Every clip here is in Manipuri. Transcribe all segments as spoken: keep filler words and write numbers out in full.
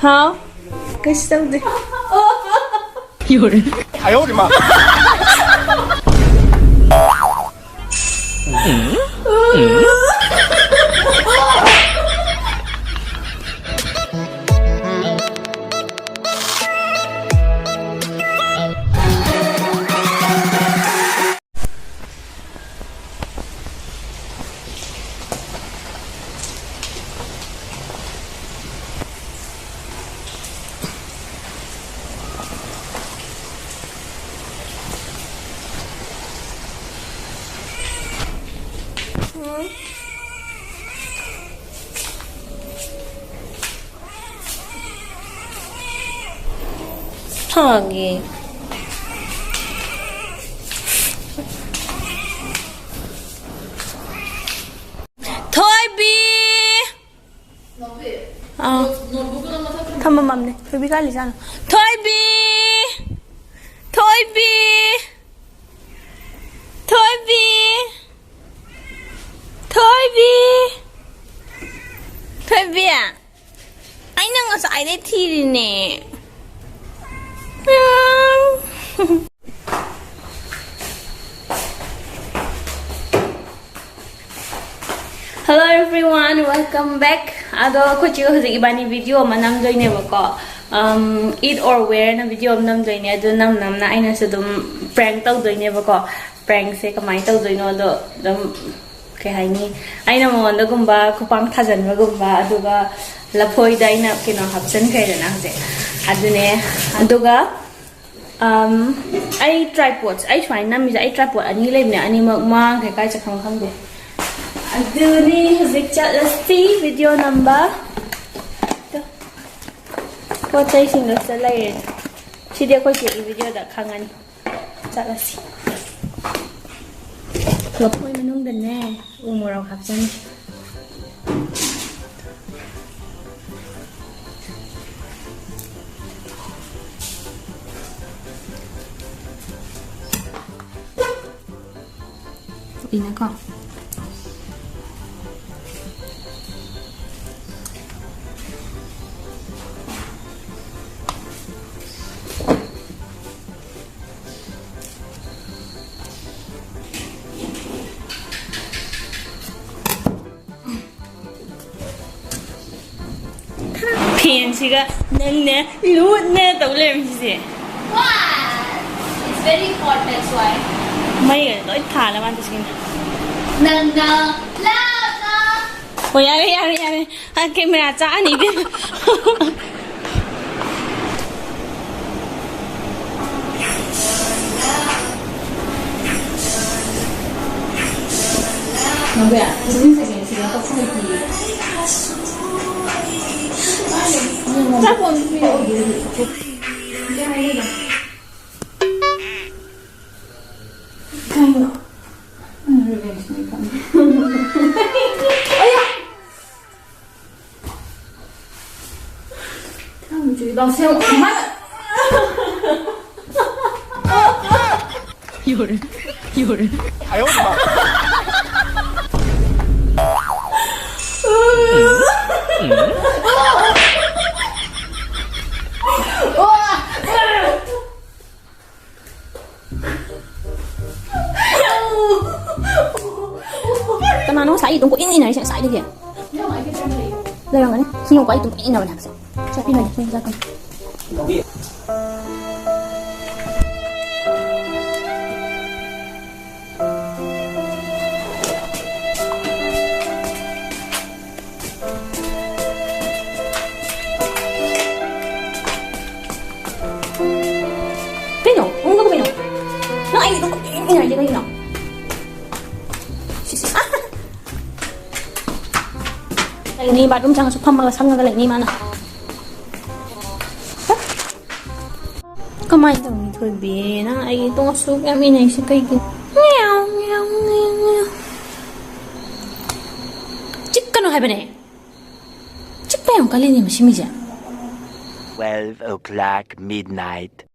ꯍꯥꯎ, ꯀꯩꯁꯨ ꯇꯧꯗꯦ꯫ ꯁꯥꯡꯉꯦ꯫ ꯊꯣꯏꯕꯤ! ꯑꯥ꯫ ꯊꯝꯃꯝꯃꯝꯅꯦ꯫ ꯊꯣꯏꯕꯤ ꯀꯥꯏ ꯂꯩꯖꯥꯠꯅꯣ? ꯊꯣꯏꯕꯤ! ꯊꯣꯏꯕꯤ! ꯊꯣꯏꯕꯤ! ꯊꯣꯏꯕꯤ! ꯊꯣꯏꯕꯤ! ꯑꯩꯅ ꯉꯁꯥꯏꯗꯩ ꯊꯤꯔꯤꯅꯦ꯫ Hello everyone, welcome back. ꯑꯗꯣ ꯑꯩꯈꯣꯏ ꯆꯦ ꯍꯧꯖꯤꯛ ꯏꯕꯥꯅꯤ video ꯑꯃ ꯅꯝꯗꯣꯏꯅꯦꯕꯀꯣ꯫ Um, eat or wear ꯅ video ꯑꯃ ꯅꯝꯗꯣꯏꯅꯦ꯫ ꯑꯗꯨ ꯅꯝ ꯅꯝꯅ ꯑꯩꯅꯁꯨ ꯑꯗꯨꯝ prank ꯇꯧꯗꯣꯏꯅꯦꯕꯀꯣ꯫ Prank ꯁꯦ ꯀꯃꯥꯏꯅ ꯇꯧꯗꯣꯏꯅꯣꯗꯣ ꯑꯗꯨꯝ, ꯀꯩ ꯍꯥꯏꯅꯤ, ꯑꯩꯅ ꯃꯉꯣꯟꯗꯒꯨꯝꯕ ꯈꯨꯄꯥꯡ ꯊꯥꯖꯟꯕꯒꯨꯝꯕ, ꯑꯗꯨꯒ ꯂꯐꯣꯏꯗ ꯑꯩꯅ ꯀꯩꯅꯣ ꯍꯥꯞꯆꯟꯈ꯭ꯔꯦꯗꯅ ꯍꯧꯖꯤꯛ꯫ ꯑꯗꯨꯅꯦ꯫ ꯑꯗꯨꯒ, um, ꯑꯩ tripod, ꯑꯩ ꯁꯨꯃꯥꯏꯅ ꯅꯝꯃꯤꯁꯦ, ꯑꯩ tripod ꯑꯅꯤ ꯂꯩꯕꯅꯦ, ꯑꯅꯤꯃꯛ ꯃꯥꯡꯈ꯭ꯔꯦ, ꯀꯥꯏ ꯆꯠꯈ꯭ꯔꯕꯅꯣ ꯈꯪꯗꯦ꯫ ꯑꯗꯨꯅꯤ ꯍꯧꯖꯤꯛ ꯆꯠꯂꯁꯤ video ꯅꯝꯕ꯫ ꯄꯣꯠ ꯆꯩꯁꯤꯡꯗꯣ ꯁꯤꯗ ꯂꯩꯔꯦ꯫ ꯁꯤꯗꯤ ꯑꯩꯈꯣꯏ ꯆꯦꯒꯤ video ꯗ ꯈꯪꯉꯅꯤ꯫ ꯆꯠꯂꯁꯤ꯫ ꯂꯐꯣꯏ ꯃꯅꯨꯡꯗꯅꯦ ꯎ ꯃꯣꯔꯣꯛ ꯍꯥꯞꯆꯟꯒꯦ꯫ ꯀꯨꯏꯅꯀꯣ꯫ ꯌꯦꯟꯁꯤꯒ ꯅꯪꯅꯦ ꯂꯨꯠꯅꯦ ꯇꯧ ꯂꯩꯔꯝꯃꯤꯁꯦ꯫ What? It's very hot, that's why. ꯃꯩꯒ ꯂꯣꯏ ꯊꯥꯜꯂꯦ ꯃꯥꯅ ꯇꯧꯁꯤꯅ꯫ ꯅꯪꯅ ꯂꯥꯛꯅ꯫ ꯑꯣ, ꯌꯥꯔꯦ, ꯌꯥꯔꯦ, ꯌꯥꯔꯦ꯫ ꯑ, ꯀꯦꯃꯦꯔꯥ ꯆꯥꯛꯑꯅꯤ ꯏꯕꯦꯝꯃ꯫ ꯅꯪꯕꯨ ꯌꯥꯝ ꯏꯁꯤꯡ ꯁꯦꯀꯦꯟꯁꯤꯒ ꯀꯛꯐꯝ ꯂꯩꯇꯤꯌꯦ꯫ ꯆꯥꯄꯣꯠ ꯑꯝꯇ ꯄꯤꯔꯛꯑꯣ꯫ ꯀꯩꯅꯣ? ꯎꯝ, revenge ꯅꯤ ꯈꯪꯉꯦ꯫ ꯑꯌꯥ! ꯊꯥꯡꯖꯨ ꯂꯥꯎꯁꯦꯝ꯫ ꯀꯅꯥꯅꯣ ꯉꯁꯥꯏ ꯑꯗꯨꯝ ꯀꯣꯏꯏꯟ ꯏꯟꯅꯔꯤꯁꯦ ꯉꯁꯥꯏꯗꯒꯤ? ꯂꯩꯔꯝꯒꯅꯤ꯫ ꯁꯤ ꯌꯦꯡꯉꯨꯀꯣ, ꯑꯩ ꯑꯗꯨꯝ ꯀꯣꯏꯏꯟ ꯏꯟꯅꯕꯅꯦ ꯍꯥꯏꯕꯁꯦ꯫ ꯆꯠꯄꯤꯔꯣꯏ, ꯁꯤ ꯆꯠꯀꯅꯤ꯫ ꯀꯩꯅꯣ? ꯑꯃꯨꯛꯀ ꯀꯩꯅꯣ? ꯅꯪ ꯑꯩꯒꯤ ꯑꯗꯨꯝ ꯀꯣꯏꯏꯟ ꯏꯟꯅꯔꯤꯁꯦ ꯀꯩꯒꯤꯅꯣ? ꯁꯤꯁꯤ꯫ ꯂꯩꯅꯤ, ꯕꯥꯠꯔꯨꯝ ꯆꯪꯉꯁꯨ ꯐꯝꯃꯒ ꯁꯪꯉꯒ ꯂꯩꯅꯤ ꯃꯥꯅ꯫ ꯀꯃꯥꯏꯅ ꯇꯧꯅꯤ ꯊꯣꯏꯕꯤ? ꯅꯪ ꯑꯩ ꯇꯣꯡ ꯑꯁꯨꯛ ꯌꯥꯝ ꯏꯟꯅꯩꯁꯦ ꯀꯩꯒꯤꯅꯣ? ꯆꯤꯛꯀꯅꯣ ꯍꯥꯏꯕꯅꯦ꯫ ꯆꯤꯛꯄ ꯌꯥꯝ ꯀꯜꯂꯤꯅꯦ ꯃꯁꯤ ꯃꯤꯁꯦ꯫ Twelve o'clock midnight.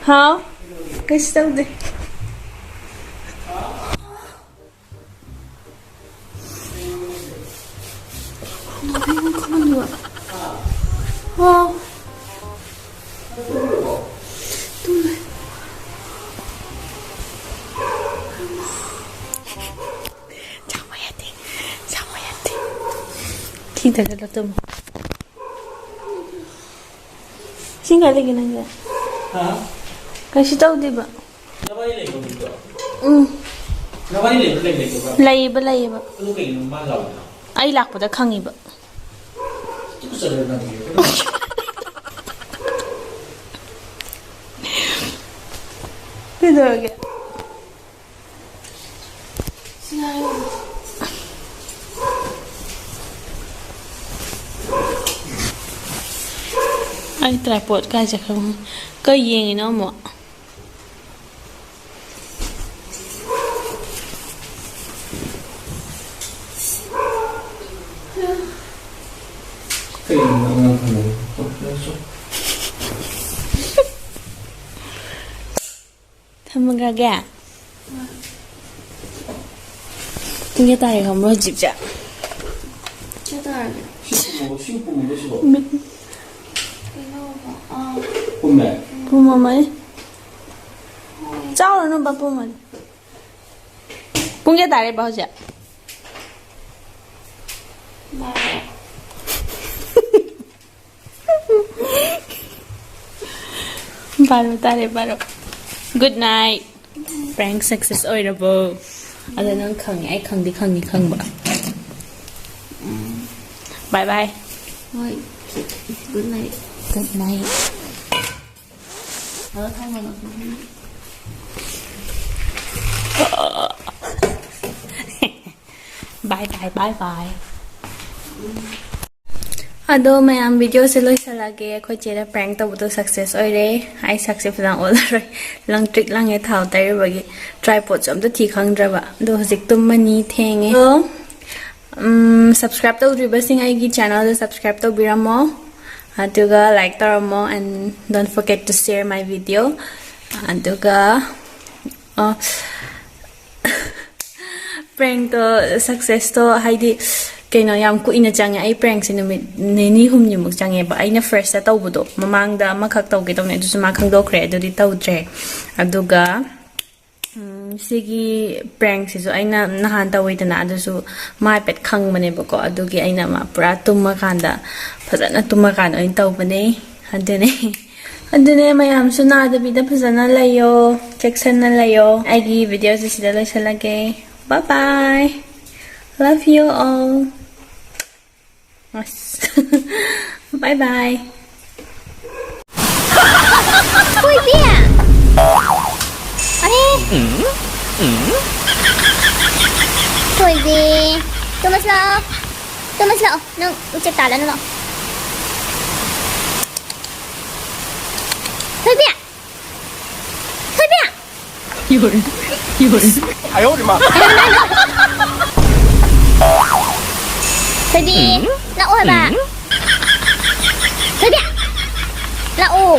ꯍꯥꯎ꯫ ꯀꯩꯁꯨ ꯇꯧꯗꯦ꯫ ꯅꯥꯕꯤꯕꯨ ꯈꯪꯍꯟꯕ꯫ ꯍꯥꯎ꯫ ꯇꯨꯝꯃꯦ꯫ ꯆꯥꯎꯕ ꯌꯥꯗꯦ꯫ ꯆꯥꯎꯕ ꯌꯥꯗꯦ꯫ ꯈꯤꯇꯪ ꯆꯠꯂ ꯇꯨꯝꯃꯣ꯫ ꯏꯁꯤꯡ ꯀꯥꯏ ꯂꯩꯒꯦ ꯅꯪꯒꯤ? ꯍꯥ? ꯀꯩꯁꯨ ꯇꯧꯗꯦꯕ꯫ ꯅꯕꯥꯅꯤ ꯂꯩꯕ꯭ꯔꯣ ꯍꯧꯖꯤꯛꯇꯣ? ꯎꯝ꯫ ꯅꯕꯥꯅꯤ ꯂꯩꯕ꯭ꯔꯣ, ꯂꯩ ꯂꯩꯇꯕ꯭ꯔꯣ? ꯂꯩꯌꯦꯕ, ꯂꯩꯌꯦꯕ꯫ ꯑꯗꯨ ꯀꯩꯒꯤꯅꯣ ꯃꯥ ꯂꯥꯎꯔꯤꯗꯣ? ꯑꯩ ꯂꯥꯛꯄꯗ ꯈꯪꯉꯤꯕ꯫ ꯇꯨꯀꯠꯆꯗ꯭ꯔꯣ ꯅꯪꯗꯤ? ꯀꯩꯗꯧꯔꯒꯦ? ꯑꯩ tripod ꯀꯥꯏ ꯆꯠꯈ꯭ꯔꯕꯅꯣ? ꯀꯩ ꯌꯦꯡꯉꯤꯅꯣ ꯑꯃꯨꯛ? ꯀꯩꯅꯣ ꯑꯉꯥꯡ ꯈꯪꯗꯕ? ꯊꯝꯃꯒꯦ꯫ ꯄꯨꯡ ꯀꯌꯥ ꯇꯥꯔꯦ ꯈꯪꯕ꯭ꯔꯣ ꯍꯧꯖꯤꯛꯁꯦ? ꯀꯌꯥ ꯇꯥꯔꯒꯦ? ꯁꯤ ꯄꯨꯝꯃꯕꯣ? ꯁꯤ ꯄꯨꯝꯃꯕꯣ ꯁꯤꯕꯣ? ꯃꯤꯠ ꯀꯩꯅꯣ, ꯑꯥ꯫ ꯄꯨꯝꯃꯦ? ꯄꯨꯝꯃꯝꯃꯅꯤ꯫ ꯍꯣꯏ꯫ ꯆꯥꯎꯔꯅꯨ ꯕꯥ, ꯄꯨꯝꯃꯅꯤ꯫ ꯄꯨꯡ ꯀꯌꯥ ꯇꯥꯔꯦ ꯕꯥ ꯍꯧꯖꯤꯛ? ꯕꯥꯔꯣ꯫ ꯕꯥꯔꯣ ꯇꯥꯔꯦ, ꯕꯥꯔꯣ꯫ Good night꯫ Prank success ꯑꯣꯏꯔꯕꯣ? ꯑꯗꯣ ꯅꯪ ꯈꯪꯉꯦ, ꯑꯩ ꯈꯪꯗꯤ ꯈꯪꯉꯤ, ꯈꯪꯕ꯫ ꯎꯝ꯫ Bye bye꯫ ꯍꯣꯏ꯫ Good night꯫ Good night꯫ ꯑꯗꯣ ꯊꯝꯃꯣ ꯅꯪ꯫ Bye bye, bye bye꯫ ꯑꯗꯣ ꯃꯌꯥꯝ, video ꯁꯦ ꯂꯣꯏꯁꯤꯜꯂꯒꯦ꯫ ꯑꯩꯈꯣꯏ ꯆꯦꯗ prank ꯇꯧꯕꯗꯣ success ꯑꯣꯏꯔꯦ꯫ ꯑꯩ ꯁꯛꯁꯦ ꯐꯖꯅ ꯑꯣꯜꯂꯔꯣꯏ꯫ ꯂꯪ ꯇ꯭ꯔꯤꯛ ꯂꯪꯉꯦ ꯊꯥꯎ ꯇꯩꯔꯨꯕꯒꯤ꯫ Tripod ꯁꯨ ꯑꯝꯇ ꯊꯤ ꯈꯪꯗ꯭ꯔꯕ꯫ ꯑꯗꯣ ꯍꯧꯖꯤꯛ ꯇꯨꯝꯃꯅꯤ, ꯊꯦꯡꯉꯦ꯫ ꯑꯗꯣ, ꯎꯝ, subscribe ꯇꯧꯗ꯭ꯔꯤꯕꯁꯤꯡ ꯑꯩꯒꯤ channel ꯗ subscribe ꯇꯧꯕꯤꯔꯝꯃꯣ꯫ ꯑꯗꯨꯒ like ꯇꯧꯔꯝꯃꯣ, and don't forget to share my video. ꯑꯗꯨꯒ, ꯑ, prankꯇꯣ successꯇꯣ, ꯍꯥꯏꯗꯤ, ꯀꯩꯅꯣ, ꯌꯥꯝ ꯀꯨꯏꯅ ꯆꯪꯉꯦ꯫ ꯑꯩ prankꯁꯦ ꯅꯨꯃꯤꯠ ꯅꯤꯅꯤ ꯍꯨꯝꯅꯤꯃꯨꯛ ꯆꯪꯉꯦꯕ꯫ ꯑꯩꯅ firstꯇ ꯇꯧꯕꯗꯣ, ꯃꯃꯥꯡꯗ ꯑꯃꯈꯛ ꯇꯧꯒꯦ ꯇꯧꯅꯦ, ꯑꯗꯨꯁꯨ ꯃꯥ ꯈꯪꯗꯣꯛꯈ꯭ꯔꯦ, ꯑꯗꯨꯗꯤ ꯇꯧꯗ꯭ꯔꯦ꯫ ꯑꯗꯨꯒ, ꯎꯝ, ꯁꯤꯒꯤ prankꯁꯤꯁꯨ ꯑꯩꯅ ꯅꯍꯥꯟ ꯇꯧꯋꯤꯗꯅ, ꯑꯗꯨꯁꯨ ꯃꯥ ꯍꯥꯏꯐꯦꯠ ꯈꯪꯕꯅꯦꯕꯀꯣ꯫ ꯑꯗꯨꯒꯤ ꯑꯩꯅ ꯃꯥ ꯄꯨꯔꯥ ꯇꯨꯝꯃꯀꯥꯟꯗ, ꯐꯖꯅ ꯇꯨꯝꯃꯀꯥꯟꯗ ꯑꯣꯏꯅ ꯇꯧꯕꯅꯦ꯫ ꯑꯗꯨꯅꯦ꯫ ꯑꯗꯨꯅꯦ, ꯃꯌꯥꯝꯁꯨ ꯅꯥꯗꯕꯤꯗ ꯐꯖꯅ ꯂꯩꯌꯣ, ꯆꯦꯛꯁꯤꯟꯅ ꯂꯩꯌꯣ꯫ ꯑꯩꯒꯤ videoꯁꯦ ꯁꯤꯗ ꯂꯣꯏꯁꯤꯜꯂꯒꯦ꯫ Bye bye. Love you all. ꯑꯁ꯫ Bye bye. ꯊꯣꯏꯕꯤ! ꯑꯔꯦ! ꯊꯣꯏꯕꯤ! ꯇꯨꯝꯃꯁꯤ ꯂꯥꯛꯑꯣ꯫ ꯇꯨꯝꯃꯁꯤ ꯂꯥꯛꯑꯣ꯫ ꯅꯪ ꯎꯆꯦꯛ ꯇꯥꯜꯂꯅꯨ ꯂꯥꯛꯑꯣ꯫ ꯊꯣꯏꯕꯤ! ꯊꯣꯏꯕꯤ! ꯊꯣꯏꯕꯤ! ꯂꯥꯛꯑꯣ ꯍꯥꯏꯕ! ꯊꯣꯏꯕꯤ! ꯂꯥꯛꯑꯣ!